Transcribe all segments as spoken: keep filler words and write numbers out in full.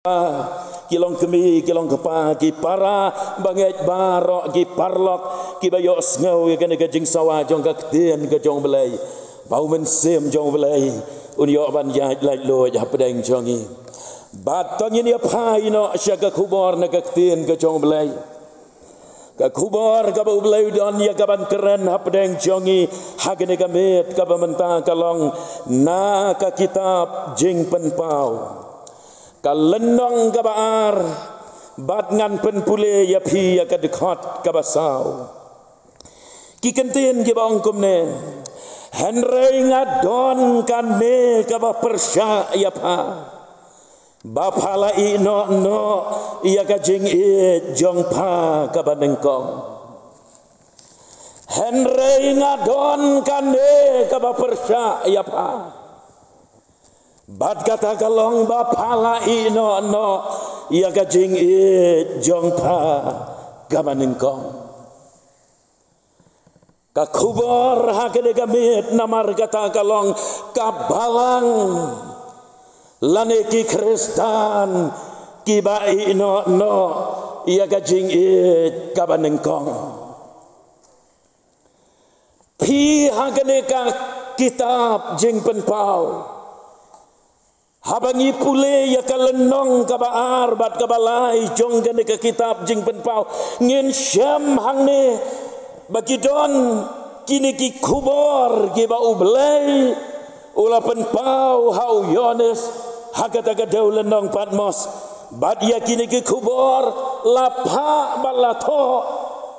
Ki long kmie, ki long kpa, ki para bangeit baroh, ki paralok kiba ïohsngew ïa kane ka jingsawa jong ka ktien ka jong U Blei. Ba U Mynsiem jong U Blei un ïoh ban ïaid laitluid hapdeng jong ngi. Bad to ngin ïa phai noh sha ka khubor na ka ktien ka jong U Blei. Ka khubor kaba U Blei u don ïa ka ban kren hapdeng jong ngi ha kane ka miet kaba mynta ka long na ka kitab Jingpynpaw, ka lynnong kaba ar, bad ngan pynpule ïa phi ïa ka dkhot kaba saw. Ki kyntien kiba ong kumne: Hynrei nga don kane kaba pyrshah ïa pha, ba pha la ïehnoh noh ïa ka jingïeit jong pha kaba nyngkong. Hynrei nga don kane kaba pyrshah ïa pha, bad kata ka long ba pha la ïehnoh noh ïa ka jingïeit jong pha kaba nyngkong. Ka khubor ha kane ka miet namar kata ka long ka balang lane ki Khristan kiba ïehnoh noh ïa ka jingïeit kaba nyngkong. Phi, ha kane ka kitab Jingpynpaw, haba ngi pule ïa ka lynnong kaba ar bad kaba lai jong kane ka kitab Jingpynpaw, ngin shem hangne ba ki don kine ki khubor kiba U Blei u la pynpaw ha u Ïoannis ha kata ka dewlynnong Patmos. Bad ïa kine ki khubor la phah bad la thoh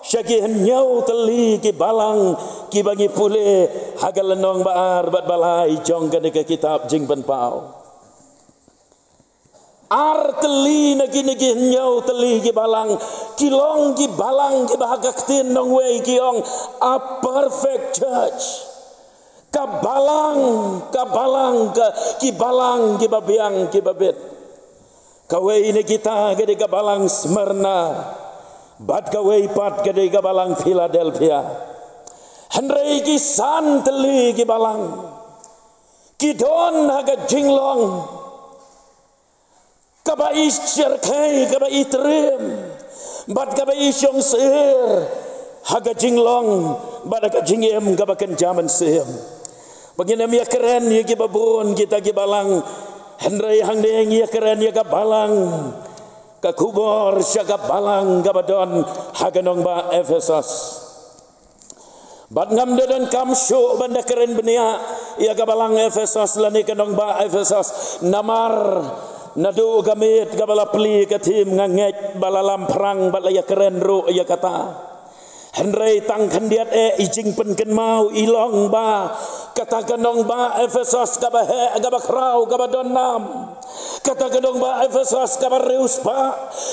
sha ki hynñiew tylli ki balang kiba ngi pule ha ka lynnong ba ar bad ba lai jong kane ka kitab Jingpynpaw. Ar tylli na kine ki hynñiew tylli ki balang ki long ki balang kiba ha ka ktien nongwei ki ong a perfect church. Ka balang, ka balang, ka, ki balang kiba biang kiba bit. Kawei na kita ka dei ka balang Smyrna, bad kawei pat ka dei ka balang Philadelphia. Hynrei ki san tylli ki balang ki don ha ka jinglong kaba i shyrkhei, kaba i triem, bad kaba i shong syier ha ka jinglong bad ha ka jingim kaba kynja mynsiem. Ba ngin ym ïakren ïa kiba bun kita ki balang, hynrei hangne ngi ïakren ïa ka balang, ka khubor sha ka balang kaba don ha ka nongbah Ephesos. Bad ngam da donkam shuh ban da kren bniah ïa ka balang Ephesos lane ka nongbah Ephesos, namar naduh ka miet kaba la plie ka thim nga ngeit ba la lamphrang bad la ïakren ruh ïa kata. Hynrei tang khyndiat eh i jingpynkynmaw i long ba kata ka nongbah Ephesos kaba heh, kaba khraw, kaba don nam. Kata ka nongbah Ephesos kaba riewspah,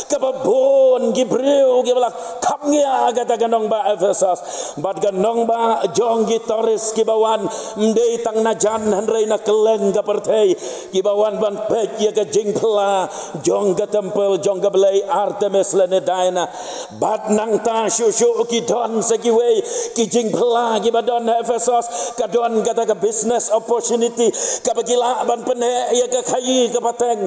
kaba bun ki briew kiba la khapngiah kata ka nongbah Ephesos. Bad ka nongbah jong ki tourist kiba wan, ym dei tang na jan hynrei na kylleng ka pyrthei, kiba wan ban peit ïa ka jingphylla jong ka templ jong ka blei Artemis lane Diana. Bad nangta shuh shuh ki don sa kiwei ki jingphylla kiba don ha Ephesos, ka don kata ka business opportunity kaba ki lah ban pynheh ïa ka khaïi ka pateng.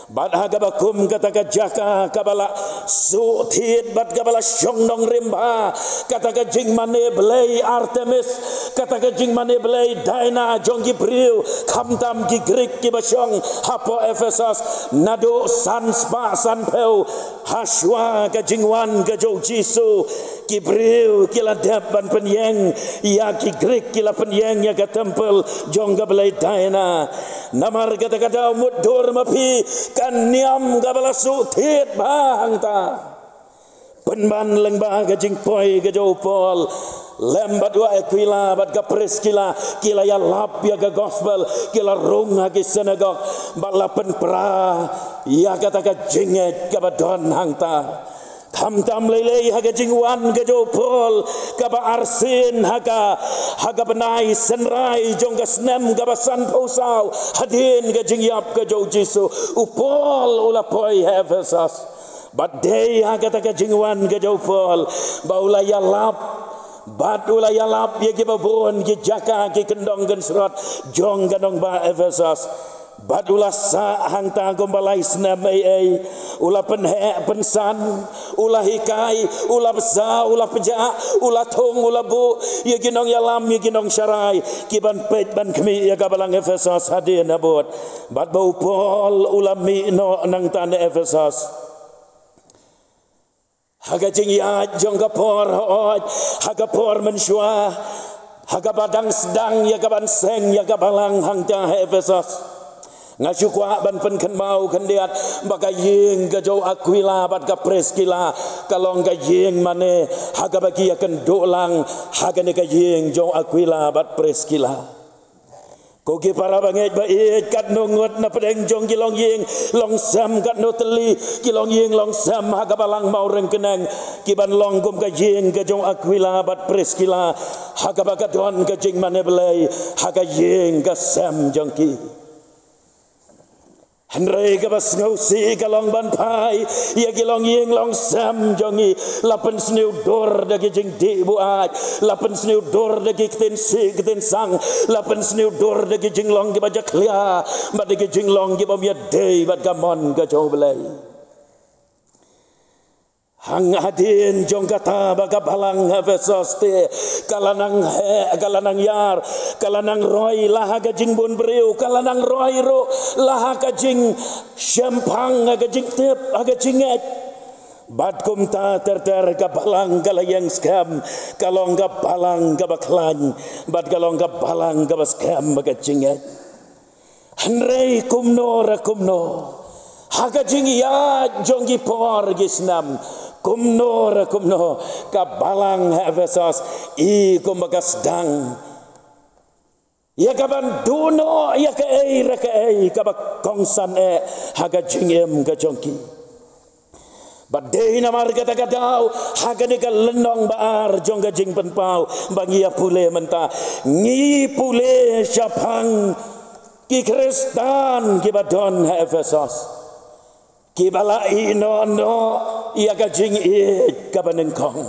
Bad ha kaba kum kata ka jaka kaba la suh thied bad kaba la shong nongrim bha kata ka jingmane blei Artemis, kata ka jingmane blei Diana jong ki briew, khamtam ki Grik kiba shong hapoh Ephesos, naduh san spah san phew ha shuwa ka jingwan ka jong u Jisu, ki briew ki la dep ban pynïeng ïa ki Grik, ki la pynïeng ïa ka templ jong ka blei Diana. Namar kata ka daw mutdur ma phi ka niam kaba la suh thied bha hangta. Pynban lyngba ka jingpoi ka jong u Paul, lem bad u Aquila bad ka Priskila, ki la ïalap ïa ka gospel, ki la rung ha ki synagog bad la pynpra ïa kata ka jingngeit kaba don hangta. Khamtam lei lei ha ka jingwan ka jong u Paul kaba arsien ha ka, ha ka bnai Synrai jong ka snem kaba sanphew saw hadien ka jingïap ka jong u Jisu, u Paul u la poi ha Ephesos. Bad dei ha kata ka jingwan ka jong u Paul ba u la ïalap, bad u la ïalap ïa kiba bun ki jaka, ki kyndong kynshrot jong ka nongbah Ephesos. Bad u la sah hangta kumba lai snem ei ei, u la pynheh pynsan, u la hikai, u la bsa, u la pjah, u la thung, u la buh ïa ki nongïalam, ïa ki nongsharai, ki ban peit ban khmih ïa ka balang Ephesos hadien habud. Bad ba u Paul u la mih noh nangta na Ephesos. Ha ka jingïaid jong ka por, hooid, ha ka por mynshuwa, ha kaba dang sdang ïa ka ban seng ïa ka balang hangta ha Ephesos, nga shu kwah ban pynkynmaw khyndiat ba ka ïing ka jong u Akwila bad ka Priskila ka long ka ïing mane ha kaba ki ïakynduh lang ha kane ka ïing jong u Akwila bad Priskila. Ko ki para bangeit ba ïeit, katno ngut na pdeng jong ki longïing longsem, katno tylli ki longïing longsem ha ka balang mawryngkneng, ki ban long kum ka ïing ka jong u Akwila bad Priskila ha kaba ka don ka jingmane Blei ha ka ïing ka sem jong ki. Hynrei kaba sngewsih ka long ban phai ïa ki longïing longsem jong ngi, la pynsniew dur da ki jingdih buaid, la pynsniew dur da ki ktien sih ktien sang, la pynsniew dur da ki jinglong kiba jakhlia bad da ki jinglong kibym ïadei bad ka mon ka jong u Blei. Hang hadien jong kata ba ka balang Ephesos te ka la nang heh, ka la nang ïar, ka la nang roi la ha ka jingbun briew, ka la nang roi ruh la ha ka jingshemphang, ha ka jingtip, ha ka jingngeit. Bad kumta ter ter ka balang ka la ïeng skhem, ka long ka balang kaba khlaiñ, bad ka long ka balang kaba skhem ha ka jingngeit. Hynrei kumno re kumno, ha ka jingïaid jong ki por ki snem, kumno re kumno, ka balang ha Ephesos i kumba ka sdang ïa ka ban duh noh ïa kaei re kaei kaba kongsan eh ha ka jingim ka jong ki. Bad dei namar kata ka daw, ha kane ka lynnong ba ar jong ka Jingpynpaw ba ngi ïa pule mynta, ngi pule shaphang ki Khristan kiba don ha Ephesos, kiba la ïehnoh noh ïa ka jingïeit kaba nyngkong.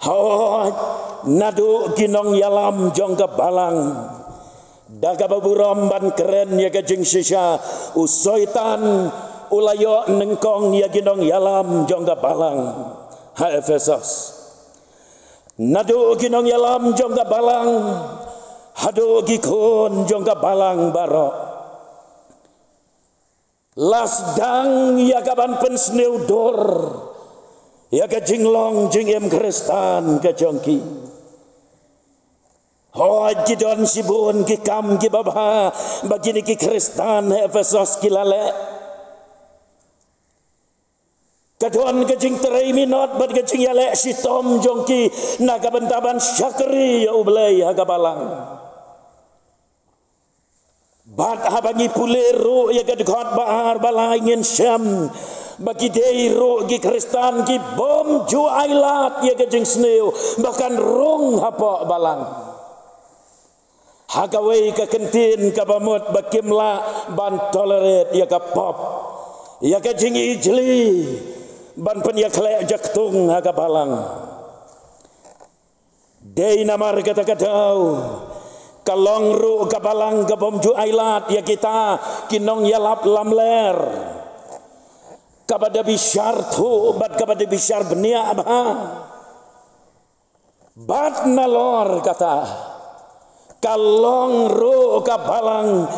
Hooid, naduh ki nongïalam jong ka balang, da kaba burom ban kren ïa ka jingshisha, u Soitan u la ïoh nyngkong ïa ki nongïalam jong ka balang ha Ephesos. Naduh ki nongïalam jong ka balang haduh ki khun jong ka balang baroh, la sdang ïa ka ban pynsniew dur ïa ka jinglong jingim Khristan ka jong ki. Hooid, ki don shibun ki kam kiba bha ba kine ki Khristan ha Ephesos ki la leh. Ka don ka jingtrei minot bad ka jingïaleh shitom jong ki na ka bynta ban shakri ïa U Blei ha ka balang. Bad haba ngi pule ruh ïa ka dkhot ba ar ba lai ngin shem ba ki dei ruh ki Khristan kibym ju ailad ïa ka jingsniew ba kan rung hapoh balang. Ha kawei ka kyntien kaba mut ba kim lah ban tolerate ïa ka pop, ïa ka jingijli ban pynïakhleh jaktung ha ka balang. Dei namar kata ka daw ka long ruh ka balang kabym ju ailad ïa kita ki nongïalap lamler, kaba da bishar thuh bad kaba da bishar bniah bha. Bad nalor kata, ka long ruh ka balang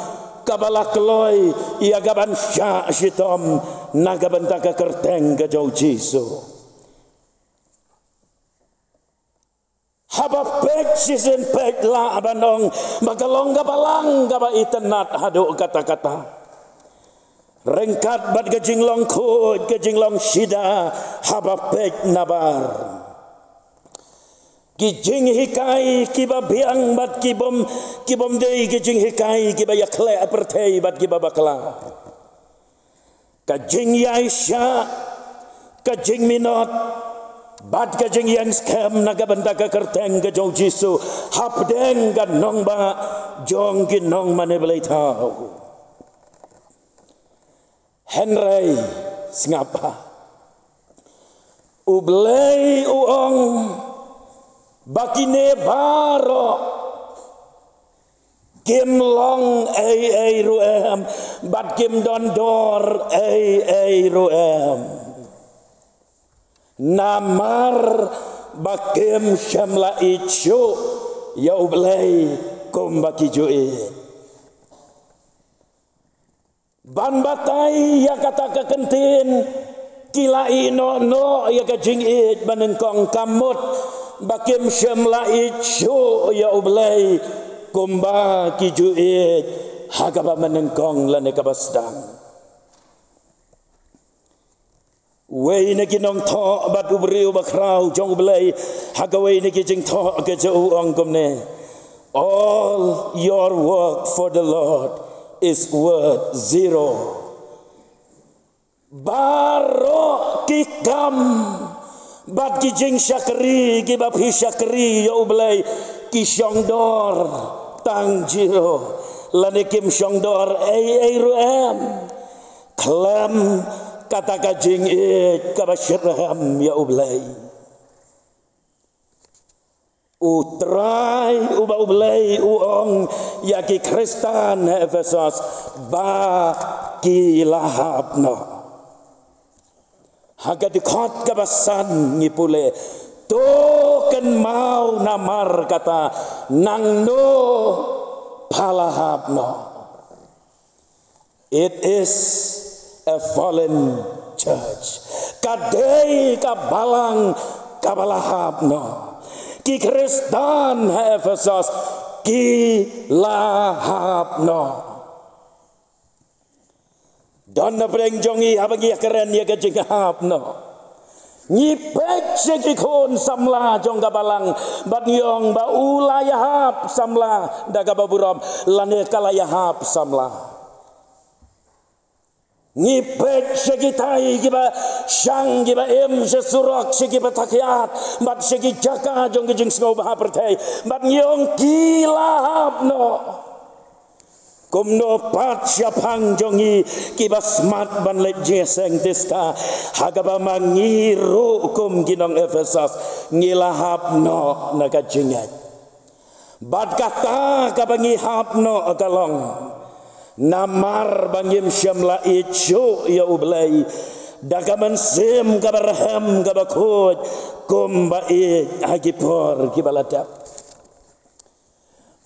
kaba la kloi ïa ka ban shah shitom na ka bynta ka kyrteng ka jong U Jisu. Haba peit shisien peit lah ban ong ba ka long ka balang kaba itynnad haduh katta katta. Ryngkat bad ka jinglong khuid, ka jinglong shida, haba peit nabar, ki jinghikai kiba biang bad kibym, kibym dei ki jinghikai kiba ïakhleh pyrthei bad kiba bakla. Ka jingïaishah, ka jingminot bad ka jingïeng skhem na ka bynta ka kyrteng ka jong U Jisu hapdeng ka nongbah jong ki nongmane blei thaw. Hynrei sngap bha, U Blei u ong ba kine baroh Kim long ei ei ruh em, bad kim don dor ei ei ruh em. Namar ba kim shym la ïeit shuh ïa U Blei kumba ki ju ïeit. Ban batai ïa kata ka kyntien, ki la ïehnoh noh ïa ka jingïeit banyngkong, ka mut ba kim shym la ïeit shuh ïa U Blei kumba ki ju ïeit ha kaba banyngkong lane kaba sdang. Wei na ki nongthoh bad u briew ba khraw jong U Blei, ha kawei na ki jingthoh ka jong u ong kumne: "All your work for the Lord is worth zero." Baroh ki kam bad ki jingshakri kiba phi shakri ïa U Blei, ki shong dor tang zero, lane kim shong dor ei ei ruh em. Khlem kata ka jingïeit kaba shitrhem ïa U Blei. U Trai uba U Blei u ong ïa ki Khristan ha Ephesos ba ki la hap noh. Ha ka dkhot kaba san ngi pule: "To kynmaw namar kata, nangno pha la hap noh." It is a fallen church. Ka dei ka balang kaba la hap noh. Ki Khristan ha Ephesos ki la hap noh. Don na pdeng jong ngi haba ngi ïakren ïa ka jinghap noh, ngi peit sha ki khun samla jong ka balang bad ngi ong ba u la ïahap samla da kaba burom lane ka la ïahap samla. Ngi peit sha kitai kiba shang, kiba im sha surok, sha kiba thakhiat bad sha ki jaka jong ki jingsngewbha pyrthei bad ngi ong ki la hap noh. Kumno pat shaphang jong ngi kiba smat ban leit jingïaseng Tiska, ha kaba ma ngi ruh kum ki nong Ephesos ngi la hap noh na ka jingngeit. Bad kata kaba ngi hap noh ka long namar ba ngim shym la ïeit shuh ïa U Blei da ka mynsiem kaba rhem kaba khuid kumba ïeit ha ki por kiba la dep.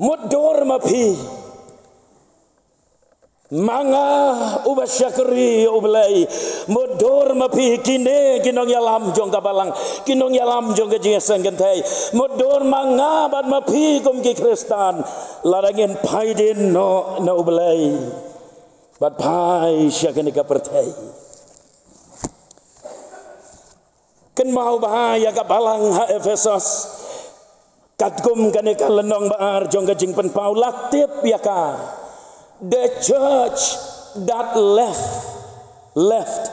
Mutdur ma phi, ma nga uba shakri ïa U Blei. Mutdur ma phi, kine ki nongïalam jong ka balang, ki nongïalam jong ka jingïaseng kynthei. Mutdur ma nga bad ma phi kum ki Khristan, lada ngin phai dien noh na U Blei bad phai sha kane ka pyrthei. Kynmaw bha ïa ka balang ha Ephesos. Katkum kane ka lynnong ba ar jong ka Jingpynpaw la tip ïa ka: "The church that left, left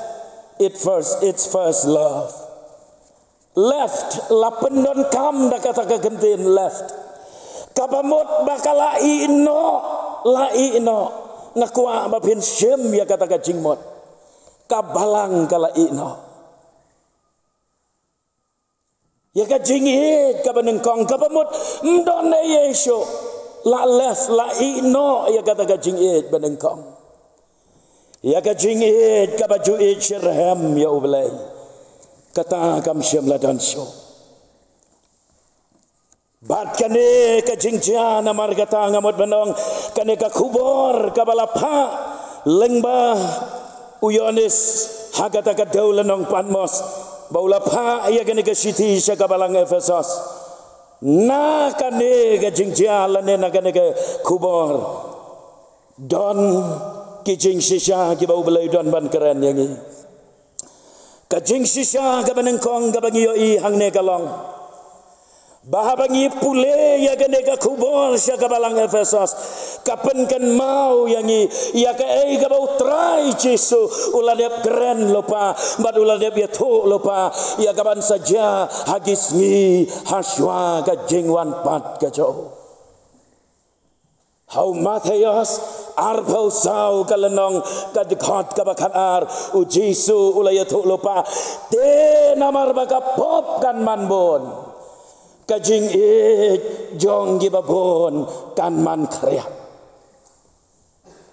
it first, its first love." Left, la pyndonkam da kata ka kyntien left. Kaba mut ba ka la ïehnoh, la ïehnoh. Nga kwah ba phin shim ïa kata ka jingmut. Ka balang ka la ïehnoh ïa ka jingïeit kaba nyngkong, kaba mut ym don ei ei shuh. La left, la ïehnoh ïa kata ka jingïeit ba nyngkong, ïa ka jingïeit kaba ju ïeit shitrhem ïa U Blei. Kata kam shym la don shuh. Bad kane ka jingjia, namar kata nga mut ban ong, kane ka khubor kaba la phah lyngba u Ïoannis ha kata ka dewlynnong Patmos, ba u la phah ïa kane ka shithi sha ka balang Ephesos. Na kane ka jingjia lane na kane ka khubor, don ki jingshisha kiba U Blei u don ban kren ïa ngi. Ka jingshisha kaba nyngkong kaba ngi ïohi hangne ka long ba haba ngi pule ïa kane ka khubor sha ka balang Ephesos, ka pynkynmaw ïa ngi ïa kaei kaba U Trai Jisu u la dep kren lypa bad u la dep ïathuh lypa ïa kaban sa jia ha ki sngi hashwa ka jingwan pat ka jong U. Ha u Mathaios arphew saw ka lynnong, ka dkhot kaba khatar, U Jisu u la ïathuh lypa: "Te namar ba ka pop kan man bun, ka jingïeit jong kiba bun kan man khriat."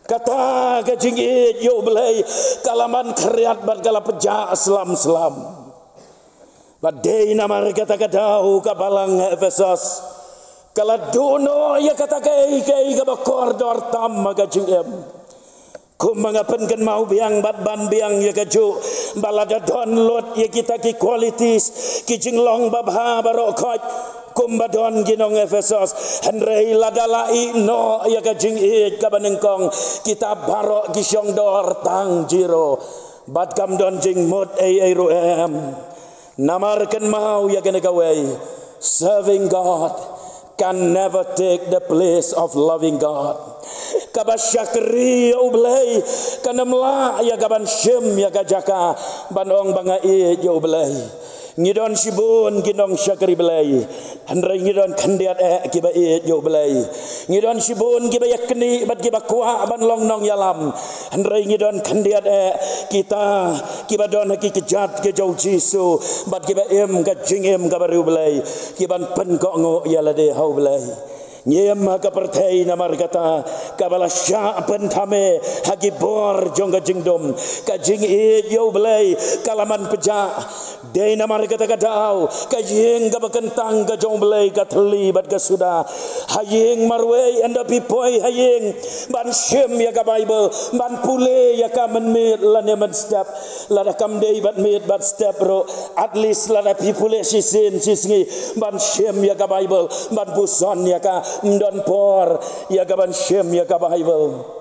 Kata ka jingïeit ïa U Blei ka la man khriat bad ka la pjah slem slem. Bad dei namar kata ka daw ka balang Ephesos ka la duh noh ïa kata kaei kaei kaba kordor tam ha ka jingim. Kumba nga pynkynmaw biang bad ban biang ïa kajuh, ba lada don lut ïa kita ki qualities, ki jinglong babha baroh khoit, kumba don ki nong Ephesos, hynrei lada la ïeh noh ïa ka jingïeit kaba nyngkong, kita baroh ki shong dor tang zero. Bad kam don jingmut ei ei ruh em. Namar kynmaw ïa kane kawei, serving God can never take the place of loving God. Kaba shakri ïa U Blei kan ym lah ïa kaban shim ïa ka jaka ban ong ba nga ïeit ïa U Blei. Ngi don shibun ki nong shakri Blei, hynrei ngi don khyndiat eh kiba ïeit ïa U Blei. Ngi don shibun kiba ïa knieh bad kiba kwah ban long nongïalam, hynrei ngi don khyndiat eh kita kiba don ha ki kjat ki jong U Jisu bad kiba im ka jingim kaba riewblei, kiban pynkohnguh ïa lade ha U Blei. Ngi im ha ka pyrthei namar kata kaba la shah pynthame ha ki bor jong ka jingdum. Ka jingïeit ïa U Blei ka la man pjah. Dei namar kata ka daw ka ïing kaba kyntang ka jong U Blei ka thylli bad ka suda. Ha ïing marwei ynda phi poi ha ïing ban shim ïa ka Baibl, ban pule ïa ka mynmiet lane mynstep. Lada kam dei bad miet bad step ruh, at least lada phi pule shisien shisngi ban shim ïa ka Baibl, ban puson ïa ka, ym don por ïa ka ban shim ïa ka Baibl.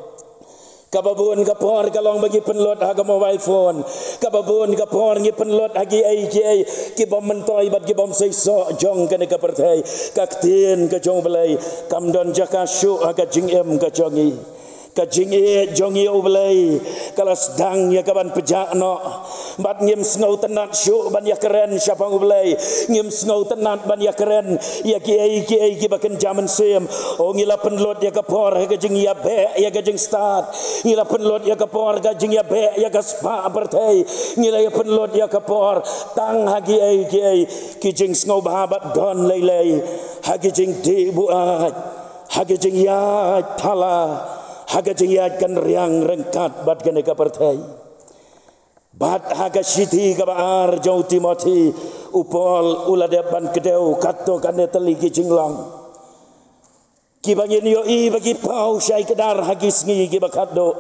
Kaba bun ka por ka long ba ngi pynlut ha ka mobile phone. Kaba bun ka por ngi pynlut ha kiei kiei ki bym myntoi bad ki bym seisoh jong kane ka pyrthei. Ka ktien ka jong U Blei kam don jaka shuh ha ka jingim ka jong ngi. Ka jingïeit jong ngi ïa U Blei ka la sdang ïa kaban pjah noh. Bad ngim sngewtynnat shuh ban ïakren shaphang U Blei. Ngim sngewtynnat ban ïakren ïa kiei kiei kiba kynja mynsiem. O, ngi la pynlut ïa ka por ha ka jingïabeh ïa ka jingstad. Ngi la pynlut ïa ka por ha ka jingïabeh ïa ka spah pyrthei. Ngi la ïa pynlut ïa ka por tang ha kiei kiei ki jingsngewbha bad don lei lei ha ki jingdih buaid, ha ki jingïaid thala, ha ki jingïaid kynriang ryngkat bad kane ka pyrthei. Bad ha ka shithi kaba ar jong u Timothi, u Paul u la dep ban kdew katto katne tylli ki jinglong kiba ngin ïohi ba ki paw shai kdar ha ki sngi kiba khatduh.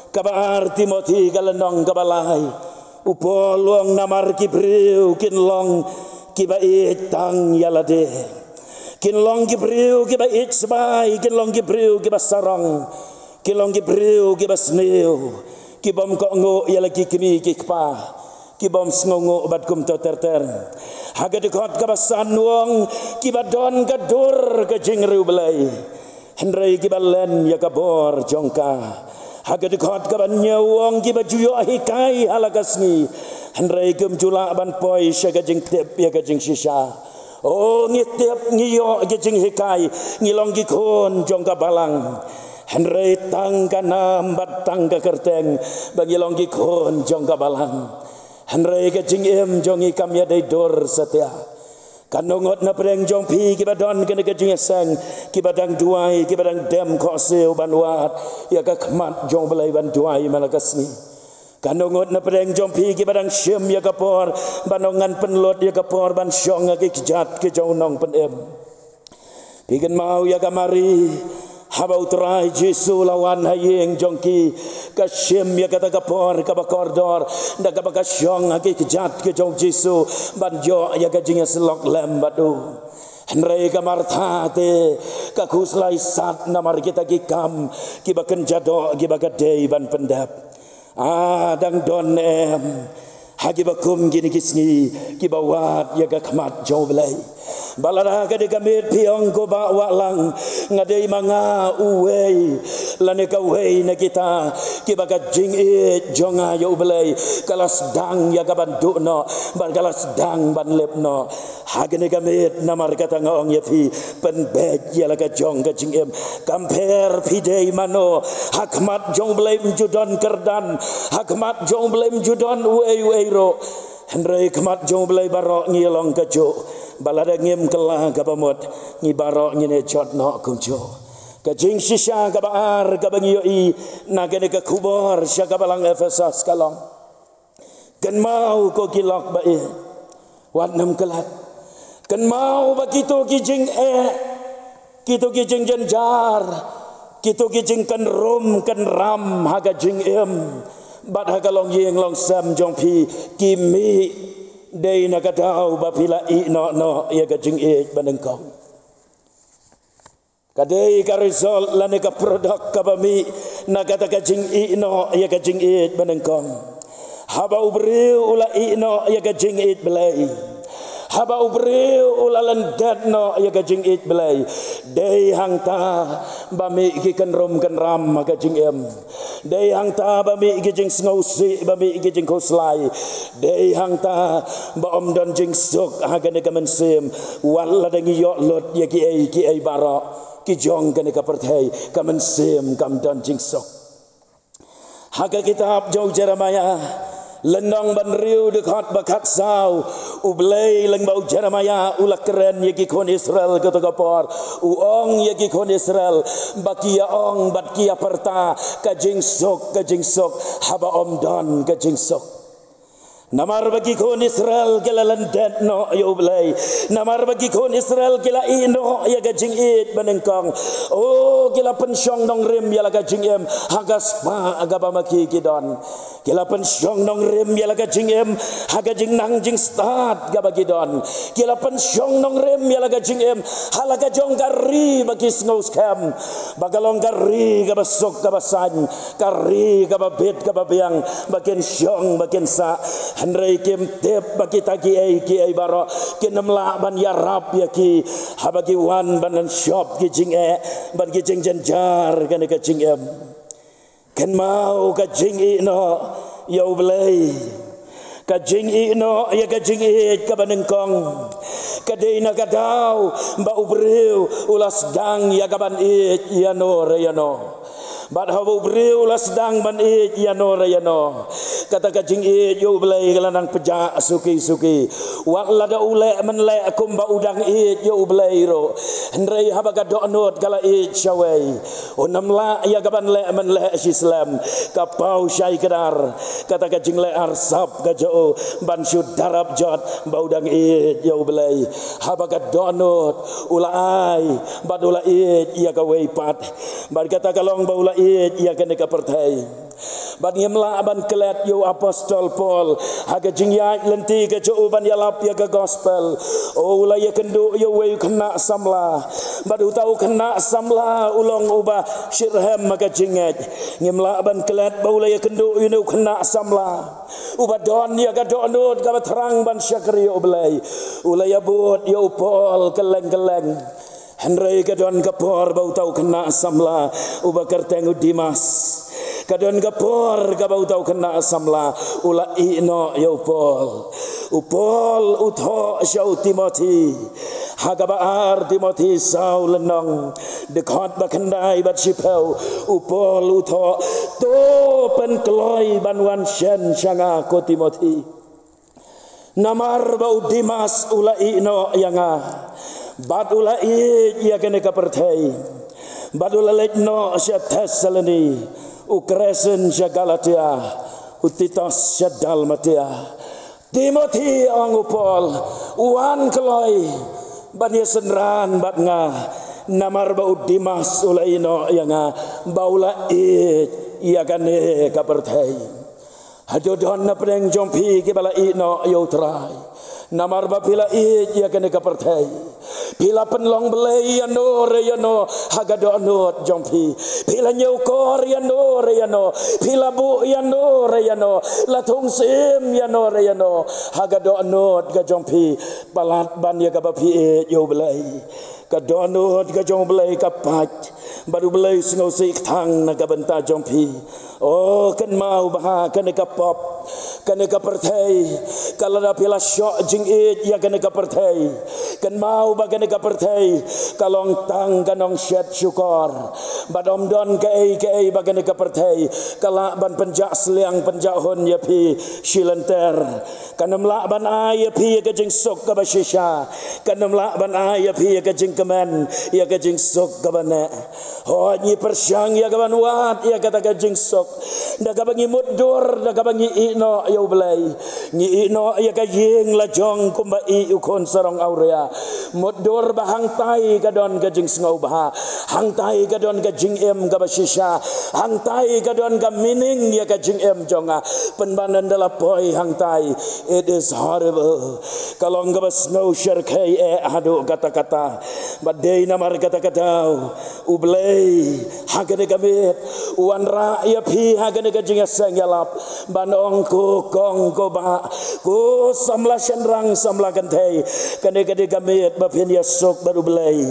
Kaba ar Timothi ka lynnong kaba lai, u Paul u ong namar ki briew kin long kiba ïeit tang ïa lade. Kin long ki briew kiba ïeit sbai, kin long ki briew kiba sarong, kin long ki briew kiba sniew, ki bym kohnguh ïa la ki kmie ki kpa, ki bym sngewnguh bad kumta ter ter. Ha ka dkhot kaba san u ong kiba don ka dur ka jingriewblei, hynrei kiba len ïa ka bor jong ka. Ha ka dkhot kaba hynñiew u ong kiba ju ïoh hikai ha la ka sngi, hynrei kim ju lah ban poi sha ka jingtip ïa ka jingshisha. O, ngi tip, ngi ïoh ka jinghikai, ngi long ki khun jong ka balang. Hynrei tang ka nam bad tang ka kyrteng ba ngi long ki khun jong ka balang. Hynrei ka jingim jong ngi kam ïadei dur satia. Katno ngut na pdeng jong phi kiba don kane ka jingïaseng, kiba dang duwai, kiba dang dem khohsiew ban wad ïa ka khmat jong U Blei ban duwai man la ka sngi. Katno ngut na pdeng jong phi kiba dang shim ïa ka por ban ong ngan pynlut ïa ka por ban shong ha ki kjat ki jong u nongpynim. Phi kynmaw ïa ka Mari, haba u Trai Jisu u la wan ha ïing jong ki, ka shim ïa kata ka por kaba kordor da kaba ka shong ha ki kjat ki jong u Jisu ban ïoh ïa ka jingïasyllok lem bad u. Hynrei ka Martha te ka khuslai sat namar kita ki kam kiba kynja doh kiba ka dei ban pyndep. Ah, dang don em ha kiba kum kine ki sngi kiba wad ïa ka khmat jong U Blei? Ba lada ka dei ka miet phi ong, ko Bah Wahlang, nga dei ma nga uwei lane kawei na kita kiba ka jingïeit jong nga ïa U Blei ka la sdang ïa kaban duh noh bad ka la sdang ban lip noh. Ha kane ka miet namar kata nga ong ïa phi, pynbeit ïa la ka jong ka jingim. Kam pher phi dei mano, ha khmat jong U Blei ym ju don kyrdan, ha khmat jong U Blei ym ju don uei uei ruh. Hynrei khmat jong U Blei baroh ngi long kajuh. Ba lada ngim kylla kaba mut, ngi baroh ngin ïa jot noh kumjuh. Ka jingshisha kaba ar kaba ngi ïohi na kane ka khubor sha ka balang Ephesos ka long: Kynmaw ko ki lok ba ïeit, wat nym klet. Kynmaw ba kito ki jingeh, kito ki jingjynjar, kito ki jingkynrum kynram ha ka jingim bad ha ka longïing longsem jong phi ki mih dei na ka daw ba phi la ïehnoh noh ïa ka jingïeit banyngkong. Ka dei ka result lane ka product kaba mih na kata ka jingïehnoh ïa ka jingïeit banyngkong. Haba u briew u la ïehnoh ïa ka jingïeit Blei, haba u briew u la lyndet noh ïa ka jingïeit Blei, dei hangta ba mih ki kynrum kynram ha ka jingim. Dei hangta ba mih ki jingsngewsih, ba mih ki jingkhuslai. Dei hangta ba ym don jingsuk ha kane ka mynsiem, wat lada ngi ïoh lut ïa kiei kiei baroh ki jong kane ka pyrthei, ka mynsiem kam don jingsuk. Ha ka kitab jong u Jeremiah, lynnong ba hynriew, dkhot ba khatsaw, U Blei lyngba u Jeremiah u la kren ïa ki khun Israel kato ka por. U ong ïa ki khun Israel ba ki ïa ong bad ki ïa pyrta, ka jingsuk, ka jingsuk, haba ym don ka jingsuk. Namar ba ki khun Israel ki la lyndet noh ïa U Blei. Namar ba ki khun Israel ki la ïehnoh ïa ka jingïeit banyngkong. Oh, ki la pynshong nongrim ïa la ka jingim ha ka spah kaba ma ki ki don. Ki la pynshong nongrim ïa la ka jingim ha ka jingnang jingstad kaba ki don. Ki la pynshong nongrim ïa la ka jingim ha la ka jong ka ri ba ki sngewskhem ba ka long ka ri kaba suk kaba saiñ, ka ri kaba bit kaba biang, ba kin shong ba kin sah. Hynrei kim tip ba kita kiei kiei baroh kin ym lah ban ïarap ïa ki haba ki wan ban shop ki jingeh bad ki jingjynjar kane ka jingim. Kynmaw ka jingïehnoh ïa U Blei, ka jingïehnoh ïa ka jingïeit kaba nyngkong, ka dei na ka daw ba u briew u la sdang ïa kaban ïeit ïano re ïano. Bad haba u briew u la sdang ban ïeit ïano re ïano, kata ka jingïeit ïa U Blei ka la nang pjah suki suki. Wat lada u leh mynleh kumba u dang ïeit ïa U Blei ruh, hynrei haba ka dohnud ka la ïeit shawei, un ym lah ïa kaban leh mynleh shislem. Ka paw shai kdar kata ka jingleh arsap ka jong u ban shu darap jot ba u dang ïeit ïa U Blei. Haba ka dohnud u la ai bad u la ïeit ïa kawei pat, bad kata ka long ba u la ïeit ïa kane ka pyrthei. Bad ngim lah ban klet ïa u apostol Paul ha ka jingïaid lynti ka jong u ban ïalap ïa ka gospel. Oh, u la ïakynduh ïa uwei u khynnah samla, bad uta u khynnah samla u long uba shitrhem ha ka jingngeit. Ngim lah ban klet ba u la ïakynduh ïa une u khynnah samla uba don ïa ka dohnud kaba thrang ban shakri ïa U Blei. U la ïabud ïa u Paul kylleng kylleng. Hynrei ka don ka por ba uta u khynnah samla uba kyrteng u Demas, ka don ka por kaba uta u khynnah samla u la ïehnoh ïa u Paul. U Paul u thoh sha u Timothi ha kaba ar Timothi saw lynnong, dkhot ba khyndai bad shiphew. U Paul u thoh, to pynkloi ban wan shen sha nga ko Timothi. Namar ba u Demas u la ïehnoh ïa nga, bad u la ïeit ïa kane ka pyrthei, bad u la leit noh sha Thessaloni, u Kresens sha Galatia, u Titos sha Dalmatia. Timothi, ong u Paul, wan kloi ban ïasynran bad nga, namar ba u Demas u la ïehnoh ïa nga, ba u la ïeit ïa kane ka pyrthei. Haduh don na pdeng jong phi kiba la ïehnoh ïa U Trai, namar ba phi la ïeit ïa kane ka pyrthei. Phi la pynlong blei ïano re ïano ha ka dohnud jong phi. Phi la ñiewkor ïano re ïano. Phi la buh ïano re ïano. La thung syiem ïano re ïano ha ka dohnud ka jong phi, palat ban ïa kaba phi ïeit ïa U Blei. Ka dohnud ka jong U Blei ka pait, bad U Blei u sngewsih kthang na ka bynta jong phi. Oh, kynmaw bha, kane ka pop, kane ka pyrthei, ka lada phi la shoh jingïeit ïa kane ka pyrthei, kynmaw ba kane ka pyrthei ka long tang ka nongshet shukor. Bad ym don kaei kaei ba kane ka pyrthei ka lah ban pynjah sliang pynjah hun ïa phi shilynter. Kan ym lah ban ai ïa phi ïa ka jingsuk kaba shisha. Kan ym lah ban ai ïa phi ïa ka jingkmen, ïa ka jingsuk kaba neh. Hooid, ngi pyrshang ïa ka ban wad ïa kata ka jingsuk da kaba ngi mutdur, da kaba ngi ïehnoh ïa U Blei. Ngi ïehnoh ïa ka ïing la jong kumba ïeh u khun sarong awria. Mutdur ba hangtai ka don ka jingsngewbha, hangtai ka don ka jingim kaba shisha, hangtai ka don ka meaning ïa ka jingim jong nga. Pynban ynda la poi hangtai, it is horrible. Ka long kaba sngewshyrkhei eh haduh katta katta. Bad dei namar kata ka daw U Blei ha kane ka miet u wanrah ïa phi ha kane ka jingïaseng ïalap, ban ong, ko kong, ko bah, ko samla shynrang, samla kynthei, kane ka dei ka miet ba phin ïasuk bad U Blei.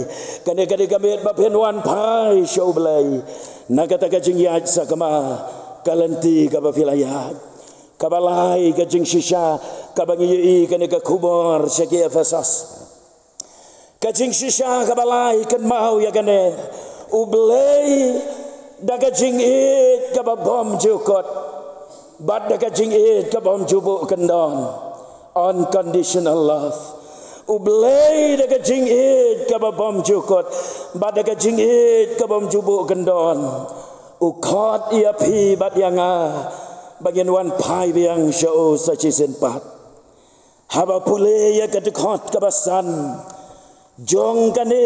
Kane ka dei ka miet ba phin wan phai sha U Blei. Na kata ka jingïaid sakma, ka lynti kaba phi la ïaid. Kaba lai ka jingshisha kaba ngi ïohi kane ka khubor sha ki Ephesos. Ka jingshisha kaba lai, kynmaw ïa kane: U Blei da ka jingïeit kaba bymjukut, bad da ka jingïeit kaba bymjubuh kyndon. Unconditional love. U Blei da ka jingïeit kaba bymjukut, bad da ka jingïeit kaba bymjubuh kyndon, u khot ïa phi bad ïa nga ba ngin wan phai biang sha u sa shisien pat. Haba pule ïa ka dkhot kaba san jong kane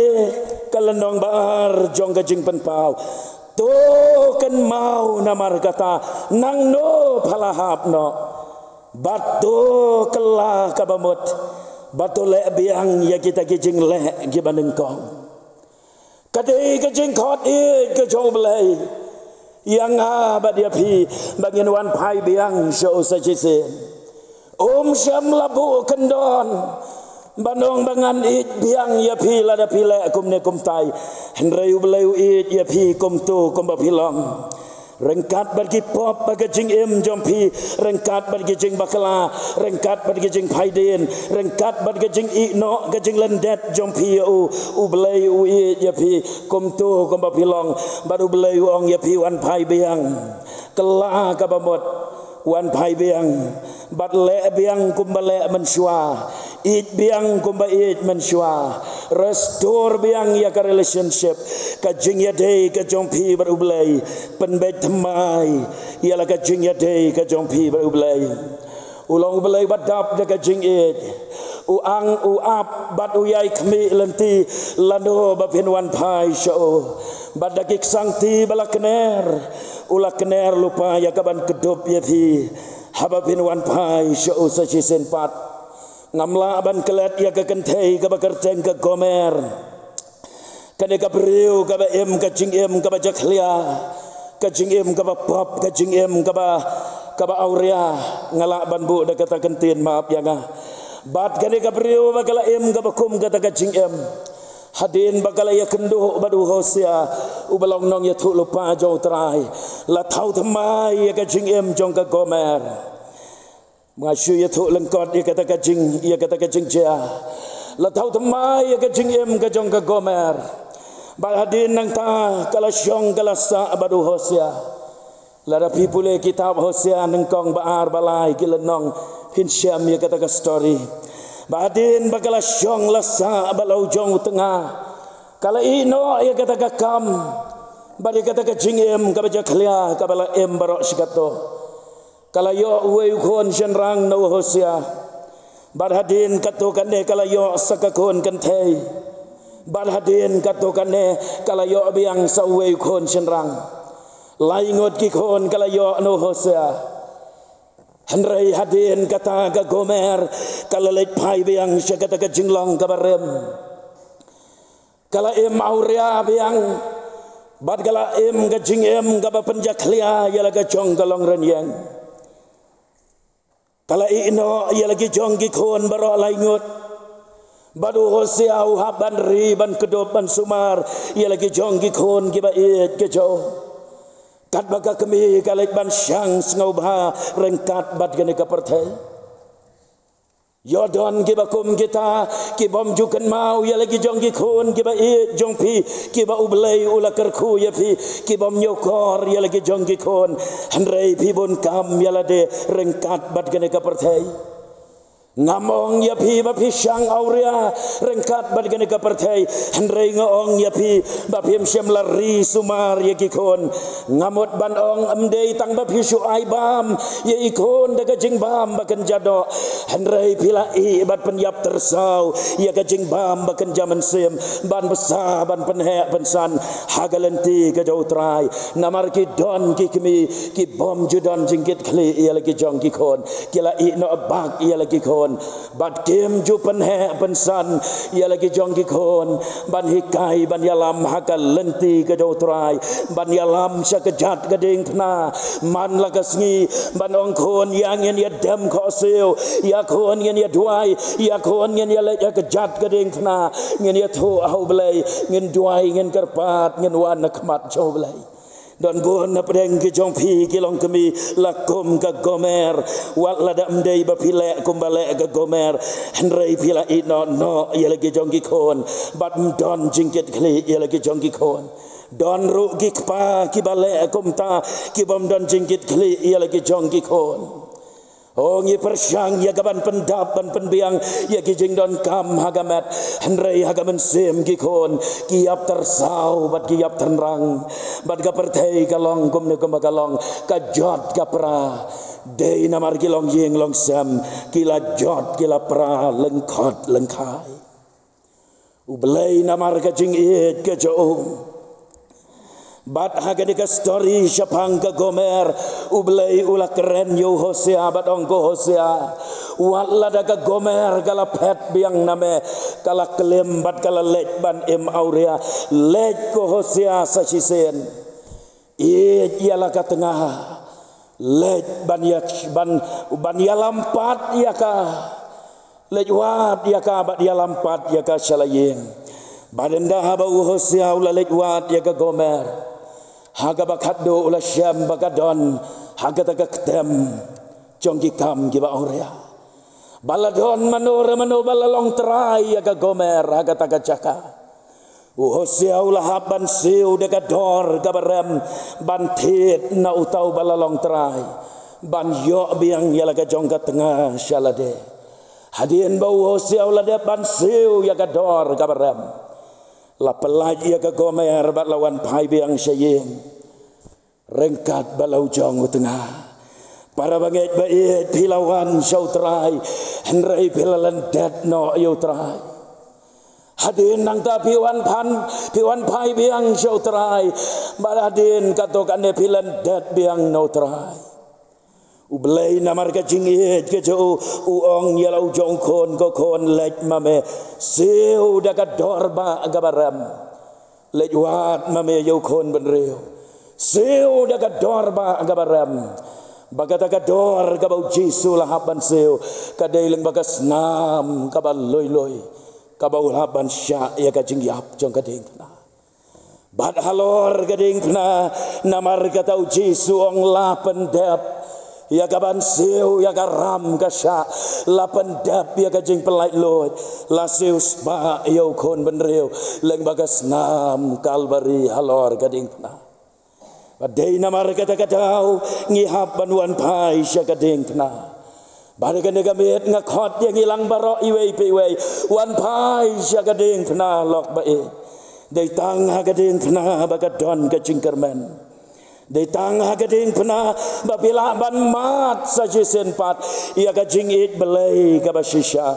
ka lynnong ba ar jong ka Jingpynpaw: To kynmaw namar kata, nangno pha la hap noh, bad to kylla kaba mut, bad to leh biang ïa kita ki jingleh kiba nyngkong. Ka dei ka jingkhot ïeit ka jong U Blei ïa nga bad ïa phi ba ngin wan phai biang sha u sa shisien. Um shym la buh kyndon ban ong ba ngan ïeit biang ïa phi lada phi leh kumne kumtai. Hynrei U Blei u ïeit ïa phi kumto kumba phi long, ryngkat bad ki pop ba ka jingim jong phi, ryngkat bad ki jingbakla, ryngkat bad ki jingphaidien, ryngkat bad ka jingïehnoh, ka jinglyndet jong phi ïa u. U Blei u ïeit ïa phi kumto kumba phi long, bad U Blei u ong ïa phi: Wan phai biang, kylla kaba mut, wan phai biang, bad leh biang kumba leh mynshuwa, ïeit biang kumba ïeit mynshuwa. Restore biang ïa ka relationship, ka jingïadei ka jong phi bad U Blei. Pynbeit thymmai ïa la ka jingïadei ka jong phi bad U Blei. U long U Blei ba dap da ka jingïeit. U ang, u ap, bad u ïai khmih lynti lano ba phin wan phai sha u. Bad da ki ksangti ba la kner, u la kner lypa ïa ka ban kdup ïa phi haba phin wan phai sha u sa shisien pat. Ngam lah ban klet ïa ka kynthei kaba kyrteng ka Gomer. Kane ka briew kaba im ka jingim kaba jakhlia, ka jingim kaba pop, ka jingim kaba, kaba awria. Nga lah ban buh da kata ka ktien, map ïa nga. Bad kane ka briew ba ka la im kaba kum kata ka jingim, hadien ba ka la ïakynduh bad u Hosea, uba long nongïathuhlypa jong U Trai, la thaw thymmai ïa ka jingim jong ka Gomer. Nga shu ïathuh lyngkot ïa kata ka jing, ïa kata ka jingjia. La thaw thymmai ïa ka jingim ka jong ka Gomer. Bad hadien nangta ka la shong ka la sah bad u Hosea. Lada phi pule kitab Hosea nyngkong, ba ar, ba lai, ki lynnong, phin shem ïa kata ka story. Bad hadien ba ka la shong la sah bad la u jong u tnga, ka la ïehnoh ïa kata ka kam bad ïa kata ka jingim kaba jakhlia kaba la im baroh shi katto. Ka la ïoh uwei u khun shynrang na u Hosea. Bad hadien katto katne ka la ïoh sa ka khun kynthei. Bad hadien katto katne ka la ïoh biang sa uwei u khun shynrang. Lai ngut ki khun ka la ïoh na u Hosea. Hynrei hadien kata ka Gomer ka la leit phai biang sha kata ka jinglong kaba rim. Ka la im awria biang, bad ka la im ka jingim kaba pynjakhlia ïa la ka jong ka longrynïeng. Ka la ïehnoh ïa la ki jong ki khun baroh lai ngut. Bad u Hosea u hap ban ri, ban kdup, ban sumar ïa la ki jong ki khun kiba ïeit ki jong u. Katba ka kmie ka leit ban shang sngewbha ryngkat bad kane ka pyrthei. Ïoh don kiba kum kita, ki bym ju kynmaw ïa la ki jong ki khun kiba ïeit jong phi, kiba U Blei u la kyrkhu ïa phi, ki bym ñiewkor ïa la ki jong ki khun. Hynrei phi bun kam ïa lade ryngkat bad kane ka pyrthei. Ngam ong ïa phi ba phi shang awria ryngkat bad kane ka pyrthei, hynrei nga ong ïa phi ba phim shym la ri sumar ïa ki khun. Nga mut ban ong, ym dei tang ba phi shu ai bam ïa i khun da ka jingbam ba kynja doh, hynrei phi la ïeh bad pynïap tyrsaw ïa ka jingbam ba kynja mynsiem, ban bsa ban pynheh pynsan ha ka lynti ka jong U Trai. Namar ki don ki kmie ki bym ju don jingkit khlieh ïa la ki jong ki khun, ki la ïeh noh bak ïa la ki khun. Bad kim ju pynheh pynsan ïa la ki jong ki khun, ban hikai ban ïalam ha ka lynti ka jong U Trai, ban ïalam sha ka jait ka diengphna. Man la ka sngi ban ong, khun, ïa ngin ïa dem khohsiew, ïa khun ngin ïa duwai, ïa khun ngin ïa leit ha ka jait ka diengphna, ngin ïathuh ha U Blei, ngin duwai, ngin kyrpad, ngin wan na khmat jong U Blei. Don bun na pdeng ki jong phi ki long kmie la kum ka Gomer. Wat lada ym dei ba phi leh kumba leh ka Gomer, hynrei phi la ïeh noh noh ïa la ki jong ki khun, bad ym don jingkit khlieh ïa la ki jong ki khun. Don ruh ki kpa kiba leh kumta, ki bym don jingkit khlieh ïa la ki jong ki khun. O, ngi pyrshang ïa ka ban pyndap ban pynbiang ïa ki jingdonkam ha ka met, hynrei ha ka mynsiem ki khun ki ïap tyrsaw bad ki ïap tynrang. Bad ka pyrthei ka long kumne kumba ka long, ka jot ka pra. Dei namar ki long ïing long sem, ki la jot ki la pra lyngkhot lyngkhai. U Blei namar ka jingïeit ka jong u. Bad ha kane ka story shaphang ka Gomer, U Blei u la kren ïa u Hosea bad ong, ko Hosea, wat lada ka Gomer ka la phet biang na me, ka la klim bad ka la leit ban im awria, leit ko Hosea sa shisien. Ïeit ïa la ka tnga. Leit ban ïa, ban, ban ïalam pat ïa ka. Leit wad ïa ka bad ïalam pat ïa ka sha la ïing. Bad ynda haba u Hosea u la leit wad ïa ka Gomer, ha kaba khatduh u la shem ba ka don ha kata ka ktem jong ki kam kiba awria. Ba la don mano re mano ba la long trai ïa ka Gomer ha kata ka jaka. U Hosea u la hap ban siew da ka dor kaba rem ban thied na uta uba la long trai, ban ïoh biang ïa la ka jong ka tnga sha lade. Hadien ba u Hosea u la dep ban siew ïa ka dor kaba rem, la pyllait ïa ka Gomer bad la wan phai biang sha ïing. Ryngkat bad la u jong u tnga. Para bangeit ba ïeit, phi la wan sha u Trai, hynrei phi la lyndet noh ïa u Trai. Hadien nangta phi wan phan, phi wan phai biang sha u Trai. Bad hadien katto katne phi lyndet biang na u Trai. U Blei namar ka jingïeit ka jong u, u ong ïa la u jong u khun, ko khun, leit ma me, siew da ka dor ba kaba rem. Leit wad ma me ïa u khun bynriew. Siew da ka dor ba kaba rem. Ba kata ka dor kaba u Jisu la hap ban siew, ka dei lyngba ka snam kaba lui lui, kaba u la hap ban shah ïa ka jingïap jong ka diengphna. Bad halor ka diengphna, namar kata u Jisu ong, la pyndep ïa ka ban siew ïa ka ram ka shah, la pyndep ïa ka jingpynlait luid, la siew spah ïa u khun bynriew lyngba ka snam Kalbari halor ka diengphna. Bad dei namar kata ka daw ngi hap ban wan phai sha ka diengphna. Bad kane ka miet nga khot ïa ngi lang baroh iwei pa iwei, wan phai sha ka diengphna lok ba ïeit. Dei tang ha ka diengphna ba ka don ka jingkyrmen. Dei tang ha ka diengphna ba phi lah ban mad sa shisien pat ïa ka jingïeit Blei kaba shisha,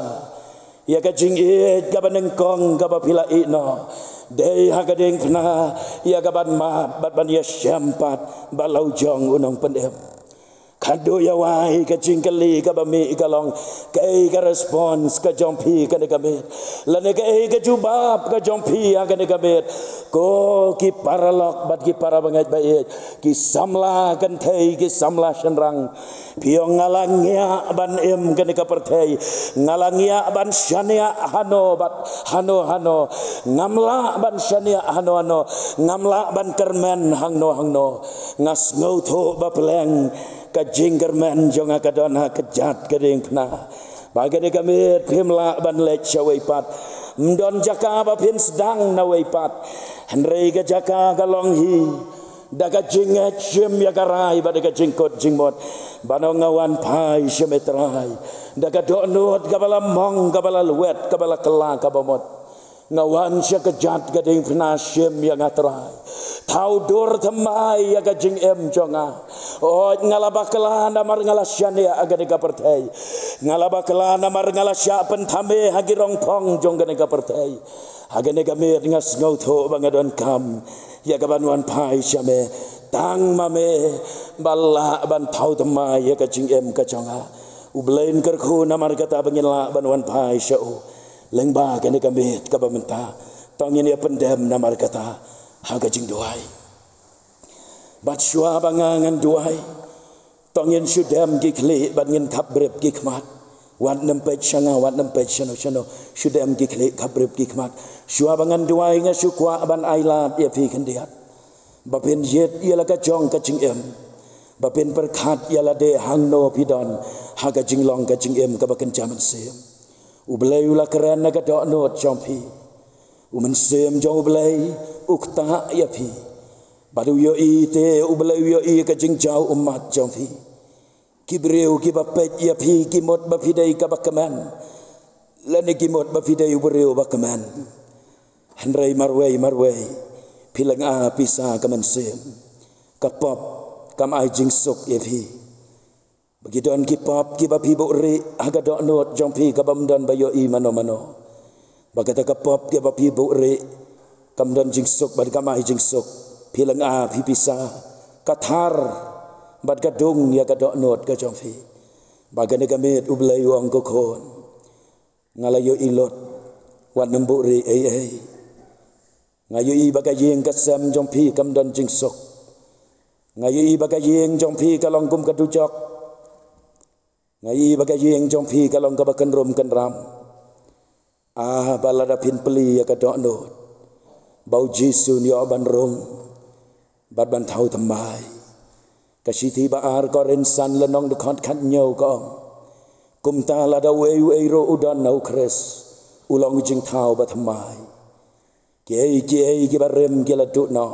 ïa ka jingïeit kaba nyngkong kaba phi la ïeh noh. Dei ha ka diengphna ïa ka ban mad bad ban ïashem pat bad la u jong u nongpynim. Khatduh ïa wai, ka jingkylli kaba mih ka long, kaei ka response ka jong phi kane ka miet? Lane kaei ka jubab ka jong phi ha kane ka miet? Ko ki paralok bad ki para bangeit ba ïeit, ki samla kynthei, ki samla shynrang, phi ong, nga la ngiah ban im kane ka pyrthei, nga la ngiah ban shaniah hano bad hano hano, ngam lah ban shaniah hano hano, ngam lah ban kyrmen hangno hangno. Nga sngewthuh ba pleng ka jingkyrmen jong nga ka don ha ka jait ka diengphna. Ba kane ka miet phim lah ban leit shawei pat, ym don jaka ba phin sdang nawei pat. Hynrei ka jaka ka long hi da ka jingngeit shim ïa ka rai bad da ka jingkut jingmut, ban ong nga wan phai sha me Trai da ka dohnud kaba la mong, kaba la lwet, kaba la kylla, kaba mut. Nga wan sha ka jait ka diengphna, shim ïa nga Trai. Thaw dur thymmai ïa ka jingim jong nga. Oi, nga la bakla namar nga la shaniah ha kane ka pyrthei. Nga la bakla namar nga la shah pynthame ha ki rongphong jong kane ka pyrthei. Ha kane ka miet nga sngewthuh ba nga donkam ïa ka ban wan phai sha me. Tang ma me ba lah ban thaw thymmai ïa ka jingim ka jong nga. U Blei un kyrkhu namar kata ba ngin lah ban wan phai sha u. Lyngba kane ka miet kaba mynta, to ngin ïa pyndem namar kata ha ka jingduwai. Bad shuwa ba nga ngan duwai, to ngin shu dem ki khlieh bad ngin khapbrip ki khmat. Wat nym peit sha nga, wat nym peit shano shano. Shu dem ki khlieh, khapbrip ki khmat. Shuwa ba ngan duwai, nga shu kwah ban ailad ïa phi khyndiat ba phin jied ïa la ka jong ka jingim, ba phin pyrkhat ïa lade hangno phi don ha ka jinglong ka jingim kaba kynja mynsiem. U Blei u la kren na ka dohnud jong phi. U Mynsiem jong U Blei u ktah ïa phi. Bad u ïohi te, U Blei u ïohi ka jingjaw ummat jong phi. Ki briew kiba peit ïa phi ki mut ba phi dei kaba kmen, lane ki mut ba phi dei u briew ba kmen. Hynrei marwei marwei phi lynga pisa ka mynsiem. Ka pop kam ai jingsuk ïa phi. Ba ki don ki pop kiba phi buhrieh ha ka dohnud jong phi kaba ym don ba ïohi mano mano. Ba kata ka pop kaba phi buhrieh kam don jingsuk bad kam ai jingsuk. Phi lynga phi pisa, ka thar bad ka dung ïa ka dohnud ka jong phi. Ba kane ka miet U Blei u ong, ko khun, nga la ïohi lut, wat nym buhrieh ei ei. Nga ïohi ba ka ïing ka sem jong phi kam don jingsuk. Nga ïohi ba ka ïing jong phi ka long kum ka dujok. Nga ïohi ba ka ïing jong phi ka long kaba kynrum kynram. Ah, ba lada phin plie ïa ka dohnud ba U Jisu un ïoh ban rung bad ban thaw thymmai. Ka shithi ba ar Korinth san lynnong dkhot khathynñiew ka ong, kumta lada uei uei ruh u don na U Khrist, u long jingthaw ba thymmai. Kiei kiei kiba rim ki la duh noh,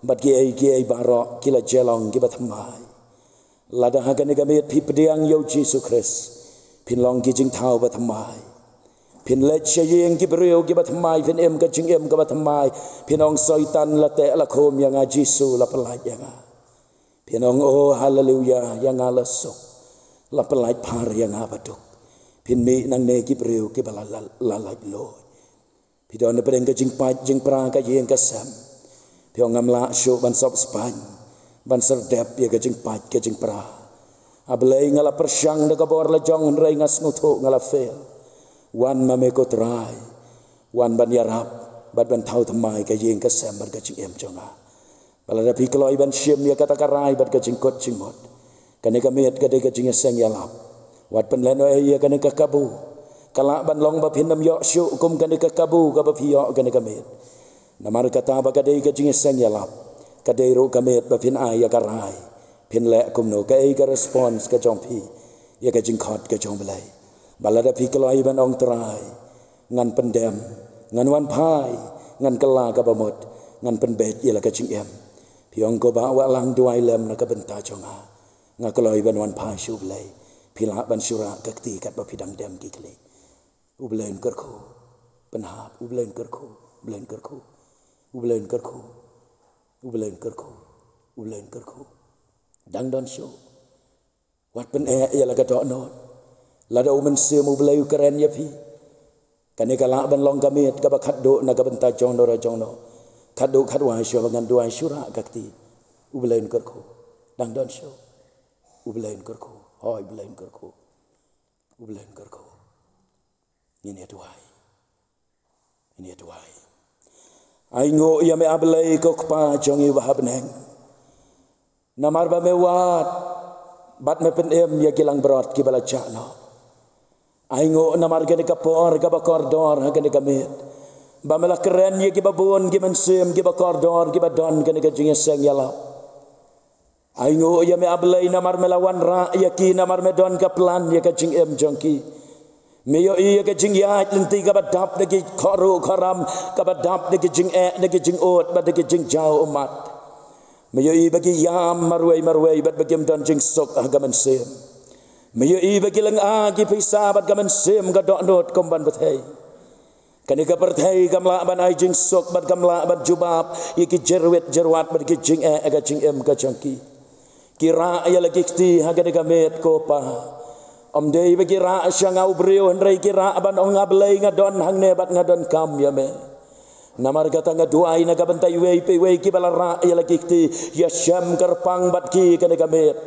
bad kiei kiei baroh ki la jia long kiba thymmai. Lada ha kane ka miet phi pdiang ïa U Jisu Khrist, phin long ki jingthaw ba thymmai. Phin leit sha ïing ki briew kiba thymmai, phin im ka jingim kaba thymmai. Phin ong, Soitan la teh la khum ïa nga, Jisu la pyllait ïa nga. Phin ong, oh haleluya, ïa nga la suk, la pyllait phar ïa nga baduk. Phin mih nangne ki briew kiba la, la, la laitluid. Phi don na pdeng ka jingpait jingpra ka ïing ka sem. Phi ong, ngam lah shuh ban sop spaiñ, ban serdep ïa ka jingpait ka jingpra. A Blei, nga la pyrshang da ka bor la jong, hynrei nga sngewthuh nga la fail. Wan ma me ko Trai. Wan ban ïarap bad ban thaw thymmai ka ïing ka sem bad ka jingim jong nga. Ba lada phi kloi ban shim ïa kata ka rai bad ka jingkut jingmut, kane ka miet ka dei ka jingïaseng ïalap. Wat pynlehnohei ïa kane ka kabu. Ka lah ban long ba phin ym ïoh shuh kum kane ka kabu kaba phi ïoh kane ka miet. Namar kata ba ka dei ka jingïaseng ïalap, ka dei ruh ka miet ba phin ai ïa ka rai. Phin leh kumno, kaei ka response ka jong phi ïa ka jingkhot ka jong U Blei? Ba lada phi kloi ban ong, Trai, ngan pyndem, ngan wan phai, ngan kylla kaba mut, ngan pynbeit ïa la ka jingim. Phi ong, ko Bah Wahlang, duwai lem na ka bynta jong nga. Nga kloi ban wan phai sha U Blei. Phi lah ban shu rah ka kti katba phi dang dem ki khlieh. U Blei un kyrkhu. Pynhap, U Blei un kyrkhu. U Blei un kyrkhu. U Blei un kyrkhu. U Blei un kyrkhu. U Blei un kyrkhu. Dang don shuh. Wat pyneh ïa la ka dohnud. Lada U Mynsiem U Blei u kren ïa phi, kane ka lah ban long ka miet kaba khatduh na ka bynta jongno re jongno. Khatduh khatwai shuwa ba ngan duwai, shu rah ka kti. U Blei un kyrkhu. Dang don shuh. U Blei un kyrkhu. Hooid, U Blei un kyrkhu. U Blei un kyrkhu. Ngin ïa duwai. Ngin ïa duwai. Ainguh ïa me A Blei ko Kpa jong ngi uba ha bneng. Namar ba me wad bad me pynim ïa ki langbrot kiba la jah noh. Ainguh namar kane ka por kaba kordor ha kane ka miet, ba me la kren ïa kiba bun ki mynsiem kiba kordor kiba don kane ka jingïaseng ïalap. Ainguh ïa me A Blei namar me la wanrah ïa ki, namar me don ka plan ïa ka jingim jong ki. Me ïohi ïa ka jingïaid lynti kaba dap da ki khot ruh khot ram, kaba dap da ki jingeh, da ki jingud, bad da ki jingjaw ummat. Me ïohi ba ki ïam marwei marwei bad ba kim don jingsuk ha ka mynsiem. Me ïohi ba ki lynga ki pisa bad ka mynsiem ka dohnud kum ban bthei. Kane ka pyrthei kam lah ban ai jingsuk bad kam lah ban jubab ïa ki jyrwit jyrwat bad ki jingeh ha ka jingim ka jong ki. Ki rah ïa la ki kti ha kane ka miet ko Pa. Ym dei ba ki rah sha nga u briew, hynrei ki rah ban ong, A Blei, nga don hangne bad nga donkam ïa me. Namar kata nga duwai na ka bynta iwei pa iwei kiba la rah ïa la ki kti, ïashem kyrpang bad ki kane ka miet.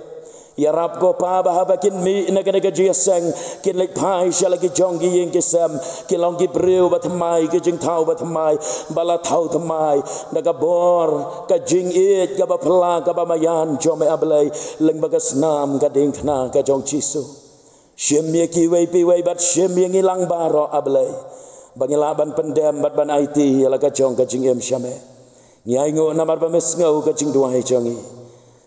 Ïarap ko Pa ba haba kin mih na kane ka jingïaseng, kin leit phai sha la ki jong ki ïing ki sem, kin long ki briew ba thymmai, ki jingthaw ba thymmai, ba la thaw thymmai na ka bor, ka jingïeit kaba phylla, kaba maïan jong me, A Blei, lyngba ka snam ka diengphna ka jong Jisu. Shim ïa kiwei pa iwei bad shim ïa ngi lang baroh, A Blei, ba ngi lah ban pyndem bad ban aiti ïa la ka jong ka jingim sha me. Ngi ainguh namar ba me sngew ka jingduwai jong ngi.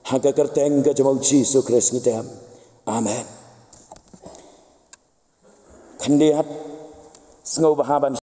Ha ka kyrteng ka jong u Jisu Khrist ngi tem. Amen. Khyndiat, sngewbha ban